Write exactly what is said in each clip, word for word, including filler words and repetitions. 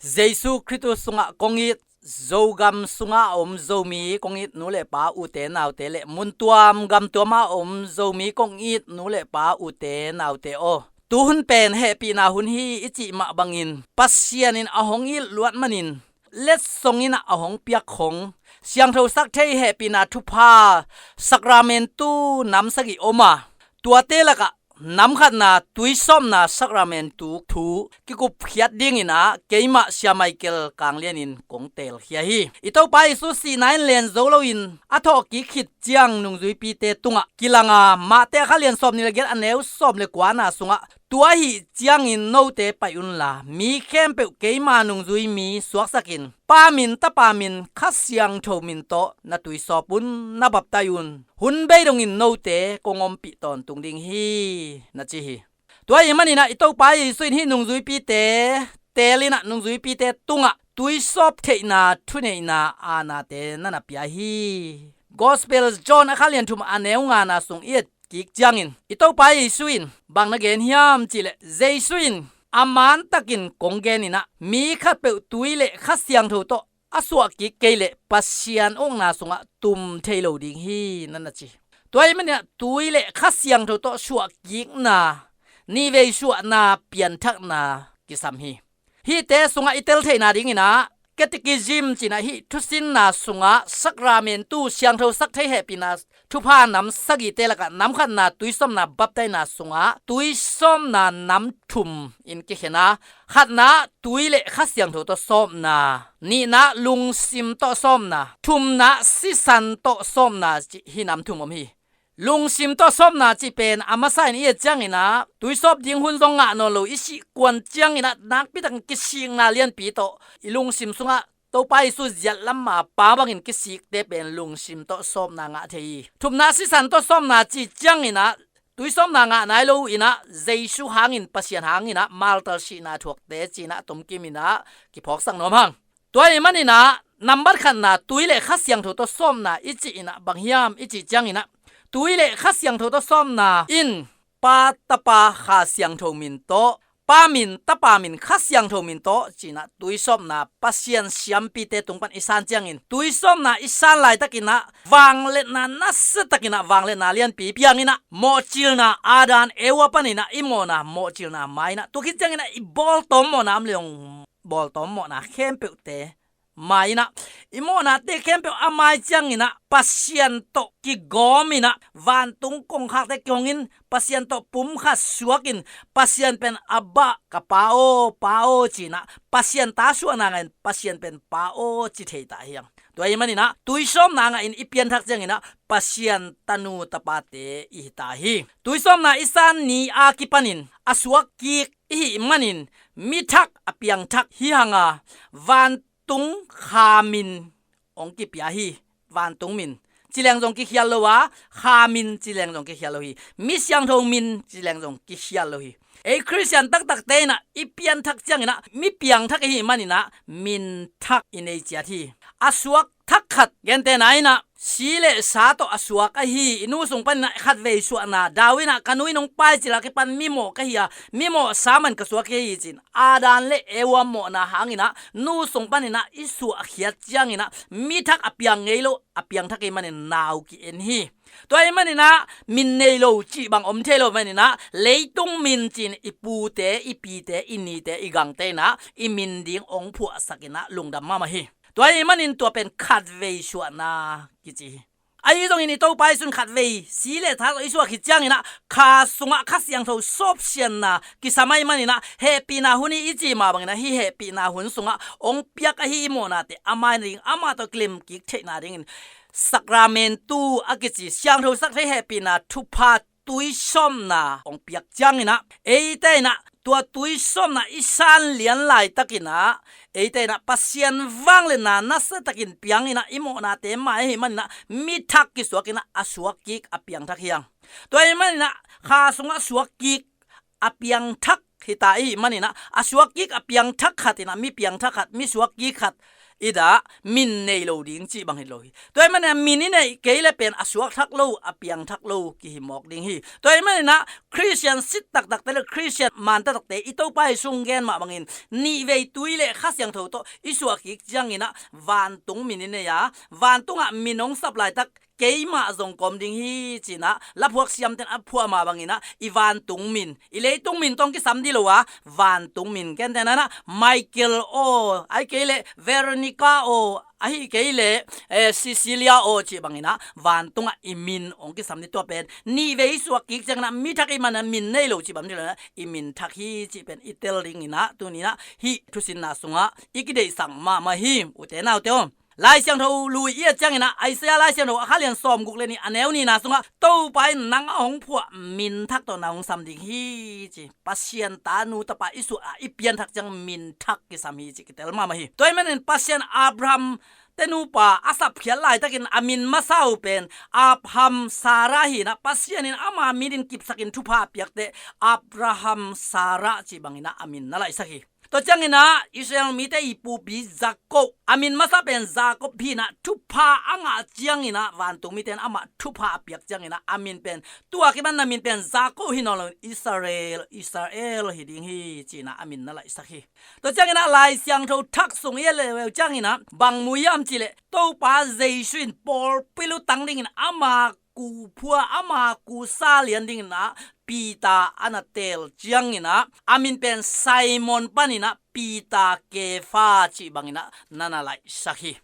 Jesu Khrih sungah kong it, Zogam sungah a om Zomi kong it nu le pa ute naute le muntuam gamtuam a om Zomi kong it nu le pa ute naute aw, tuhun pen hehpihna hun hi i cih mah bangin Pasian in a hong it luat manin letsong in a hong piak khong siangthosak thei hehpihna thupha sakramentu nam sagih om a, tuate lakah nam khatna tuisawpna sakramentu thu kikupkhiat dingin ah keimah Sia Michael Kang Lian in kong teelkhia hi. I Topa Jesu sihna in len zo loin a thawhkik khit ciang nungzuipite tungah kilanga Mate a kha lian sawm nih le giat a neu sawm le kuana sungah, tua ahih ciangin note pai unla mi khempeuh keima nungzui mi suaksakin Pa min, Tapa min, Kha Siangtho min tawh na tuisawp un, na baptai un. Hun bei dongin note kong ompih tawntung ding hi, na ci hi. Tua ahih manin ah i Topa Jesu in hih nungzuipite teel in ah nungzuipite tungah tuisawp theihna thuneihna aanate na na pia hi. Gospel John a kha lian thum a neu ngana sung i et kik ciangin i Topa Jesu in bang na gen hiam cihleh, Jesu in a mantakin kong gen in ah mi khatpeuh tui le Kha Siangtho tawh a suahkik kei leh Pasian ukna sungah tum thei lo ding hi, na na ci. Tua ahih manin ah tui le Kha Siangtho tawh suahkikna, nihvei suahna, pianthakna kisam hi. Hihte sungah i tel theihna dingin ah Catechism ci-in ah hih thusinna sungah sakramentu siangthosak thei hehpihna thupha nam sagihte lakah nam khatna tuisawpna baptaina sungah tuisawpna nam thum in kikhen a, khatna tui le Kha Siangtho tawh sawpna, nihna lungsim tawh sawpna, thumna sisan tawh sawpna cih hih nam thum om hi. Lungsim tawh sawpna cih pen a masa in i et ciangin ah tuisawp ding hun zong ngah nawn lo, i sih kuan ciangin ah nakpi takin kisikna lianpi tawh i lungsim sungah Topa Jesu ziatlam a pa bangin kisikte pen lungsim tawh sawpna ngah thei hi. Thumna sisan tawh sawpna cih ciangin ah tuisawpna ngah nai lo in ah Jesu hangin, Pasian hangin ah martyr sihna thuakte ci-in ah tomkim in ah kiphawksak nuam hang. Tua ahih manin ah nambat khatna tui le Kha Siangtho tawh sawpna i cih in ah bang hiam i cih ciangin ah tui le Kha Siangtho tawh sawpna in Pa, Tapa, Kha Siangtho min tawh, Pa min, Tapa min, Kha Siangtho min tawh ci-in ah tuisawpna Pasian siampite tung pan i san ciangin tuisawpna i san laitakin ah vangliatna nasiatakin ah vangliatna lianpi piangin ah mawhcilna Adam Eva panin ah i mawhna mawhcilna mai in ah tua khit ciangin ah i bawltawm mawhna om leh zong bawltawm mawhna khempeuhte mai in ah i mawhnate khempeuh a mai ciangin ah Pasian tawh kigawm in ah vantung kongkhakte kihong in Pasian tawh pumkhat suakin Pasian pen Abba ka Pa aw, Pa aw ci-in ah Pasian ta suahna ngahin Pasian pen Pa aw ci thei ta hi hang. Tua ahih manin ah tuisawpna ngahin i pianthak ciangin ah Pasian tanu tapate i hi ta hi. Tuisawpna i san ni a kipanin a suakkik i hih manin mi thak a piangthak hi hang a, vantung kha min hong kipia hi. Vantung min ci leng zong kikhial lo a, kha min ci leng zong kikhial lo hi. Mi siangtho min ci leng zong kikhial lo hi. Ei Khristian taktakte in ah i pianthak ciangin ah mi piangthak i hih manin ah min thak i nei ciat hi. A suak thak khat, gentehna in ah si le sa tawh a suak ahi i nu sung panin ah khatvei suahna, David in ah ka nu in hong paicil a kipan mimawh ka hi a, mimawh sa man ka suak hi ci-in Adam le Eva mawhna hangin ah nu sung panin ah i suahkhiat ciangin ah mi thak a piang ngei lo, a piangthak i hih manin nau ki-en hi. Tua ahih manin ah min nei lo cih bang om thei lo manin ah leitung min ci-in i pute, i pite, i nite, i gangte in ah i min ding hong phuahsak in ah lungdam mahmah hi. Tua ahih manin tua pen khatvei suahna kici hi. Ahi zongin i Topa Jesu in khatvei si le sa tawh i suak khit ciangin ah kha sungah Kha Siangtho sawpsianna kisam ahih manin ah hehpihna hun hi i cih mah bangin ah hih hehpihna hun sungah hong piak ahi i mawhnate a mai nading, amah tawh kilemkik theihna dingin sakramentu a kici siangthosak thei hehpihna thupha tuisawpna hong piak ciangin ah eite in ah tua tuisawpna i san lian laitakin ah eite in ah Pasian vangliatna nasiatakin piangin ah i mawhnate mai ahih manin ah mi thak kisuakin ah a suakkik a piangthak hi hang. Tua ahih manin ah kha sungah suakkik a piangthak hi ta i hih manin ah a suakkik a piangthak khat in ah mi piangthak khat, mi suakkik khat i dah min nei lo ding cih bang hi lo hi. Tua ahih manin ah min i neih kei le pen a suak thak lo, a piang thak lo kihi mawk ding hi. Tua ahih manin ah Khristian sit taktakte le Khristian man taktakte i Topa Jesu in gen mah bangin nihvei tui le Kha Siangtho tawh i suah kik ciangin ah vantung min i nei a, vantungah min hong sap laitak keimah zong ka om ding hi ci-in ah laphuak siamten a phuah mah bangin ah i vantung min, i leitung min tawh hong kisam dih lo a, vantung min, kei in teh na-in ah Michael aw, ahih kei leh Veronica aw, ahih kei leh, eh, Cecilia aw cih bangin ah vantungah i min hong kisam dih. Tua pen nihvei i suak kik ciangin ah mi thak i hih manin ah min nei lo cih bang hi lo-in ah i min thak hi cih pen i tel dingin ah tuni-in ah hih thusinna sungah i kideihsak mahmah hi, ute naute aw. Lai Siangtho lui i et ciangin ah Isaiah Lai Siangtho a kha lian sawmguk le nih a neu nihna sungah Topa in nang a hong phuah min thak tawh na hong sam ding hi ci. Pasian tanu tapa i suah a i pianthak ciang min thak kisam hi ci kitel mahmah hi. Tua ahih manin Pasian Abraham te nupa a sapkhiat laitakin a min masa uh pen Abraham Sarah hi-in ah Pasian in ama min in kipsakin thupha a piakte Abraham Sarah cih bangin ah a min na laihsak hi. Tua ciangin ah Israel mite i pupi Jakob, a min masa pen Jakob hi-in ah thupha a ngah ciangin ah vantung mite in amah thupha a piak ciangin ah a min pen tua kipan na min pen Jakob hi nawn lo-in Israel, Israel hi ding hi ci-in ah a min na laihsak hi. Tua ciangin ah Lai Siangtho thak sung i et leuleu ciangin ah bang mu hiam cih leh Topa Jesu in pawlpi lutang dingin ama ku phua, ama ku sa lian dingin ah Peter a na teel ciangin ah a min pen Simon panin ah Peter, Kepha cih bangin ah na na laihsak hi.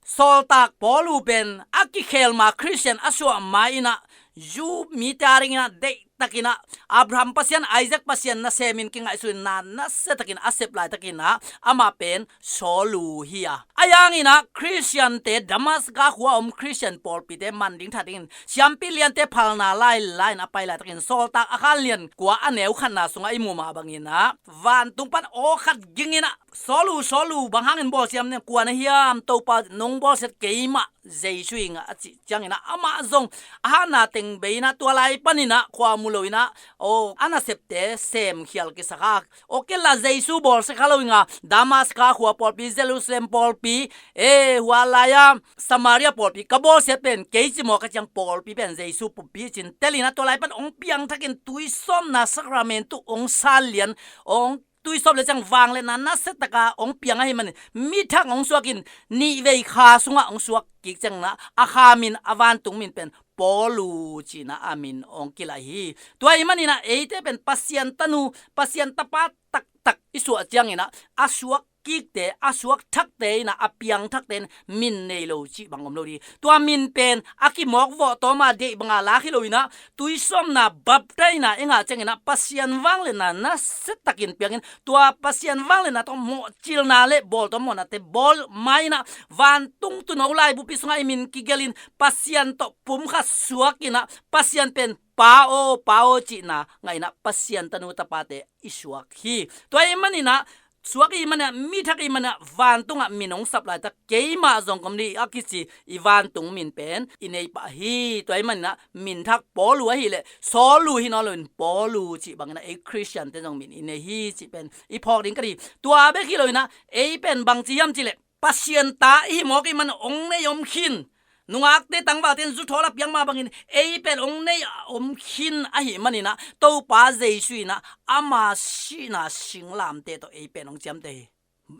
Sawltak Paul uh pen a kikhel ma Khristian a suah ma-in ah Jew mite a dingin ah deihtakin ah Abraham Pasian, Isaac Pasian nasemin kingaihsun in na nasiatakin a sep laitakin ah amah pen Saul uh hi a, ahi hangin ah Khristiante Damascus khua a om Khristian pawlpite man ding that dingin siampi liante phalna lailai in a pai laitakin Sawltak a kha lian kua a neu khatna sungah i muh mah bangin ah vantung pan aw khat gingin ah Saul uh, Saul uh, bang hangin bawlsiat na hiam, kua na hiam, Topa nong bawlsiat keimah Jesu hi ing a cih ciangin ah amah zong a hatna teng bei-in ah tua lai panin ah khua mu lo-in ah aw a nasepte semkhial kisak a, aw kei la Jesu bawlsia kha lo ing a, Damascus khua pawlpi, Jerusalem pawlpi, eh, hua lai-a Samaria pawlpi ka bawlsiat pen kei ci mawk a, ciang pawlpi pen Jesu pumpi ci-in tel-in ah tua lai pan hong piangthakin tuisawpna sacrament uh hong sa lian, hong tuisawp le ciang vangliatna nasiataka hong piang ahih manin mi thak hong suakin nihvei kha sungah hong suak kik ciangin ah a kha min, a vantung min pen Paul uh ci-in ah a min hong kilaih hi. Tua ahih manin ah eite pen Pasian tanu, Pasian tapa taktak i suah ciangin ah a suak kikte, a suak thakte in ah a piang thakte in min nei lo cih bang om lo ding. Tua min pen a kimawk vawh tawm a deih banga lak hi lo-in ah tuisawpna baptisena i ngah ciangin ah Pasian vangliatna nasiatakin piangin tua Pasian vangliatna tawh mawhcilna le bawl tawh mawhnate bawl ma-in ah vantung tuuno laibupi sungah i min kigelhin Pasian tawh pumkhat suakin ah Pasian pen Pa aw, Pa aw cihna ngahin ah Pasian tanu tapate i suak hi. Tua ahih manin ah suak i hih manin ah, mi thak i hih manin ah vantungah min hong sap laitak keimah zong ka om ding a kici i vantung min pen i nei pah hi. Tua ahih manin ah min thak Paul uh ahih leh Saul uh hi nawn loin Paul uh cih bangin ah ei Khristiante zong min i nei hi cih pen i phawk ding ka hi. Tua bek hi loin ah ei pen bangci hiam cih leh Pasian ta i hih mawk i hih manin hong nei om khin, nungakte tangvalte in zu thawl a piak mah bangin ei pen hong nei a om khin ahih manin ah Topa Jesu in ah ama sihna singlamteh tawh ei pen hong ciamteh hi.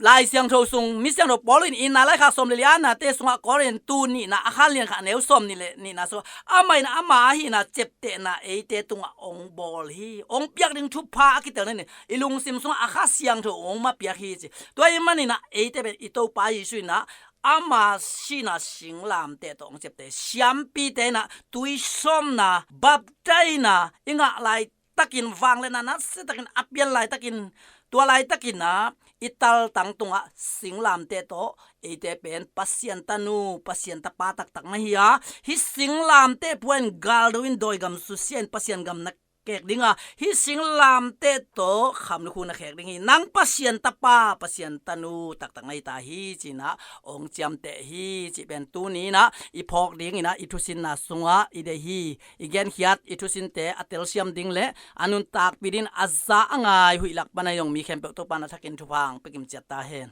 Lai Siangtho sung mi siangtho Paul in itna laikhak sawm le li a nate sungah Korin tu nihna a kha lian khat a neu sawmnih le nihna sungah amah in ama ahihna ciaptehna eite tungah hong bawl hi. Hong piak ding thupha a kitel na hi in i lungsim sungah a Kha Siangtho hong ma piak hi ci. Tua ahih manin ah eite pen i Topa Jesu in ah ama sihna singlamteh tawh hong ciapteh hi. Siampite in ah tuisawpna, baptisena i ngah laitakin, vangliatna nasiatakin a pian laitakin, tua laitakin ah i taltang tungah singlamteh tawh eite pen Pasian tanu, Pasian tapa taktak na hi a, hih singlamteh pua in galdo in dawigam susia in Pasian gam na kek ding a, hih singlamteh tawh kham lukhu na khek ding hi. Nang Pasian tapa, Pasian tanu taktak na hi ta hi ci-in ah hong ciamteh hi cih pen tuni in ah i phawk dingin ah i thusinna sungah i deih hi. I genkhiat i thusinte a telsiam ding le a nuntakpih dingin a za a ngai huih lak pan a i zong mi khempeuh Topa in a thakin thupha hong pia kim ciat ta hen.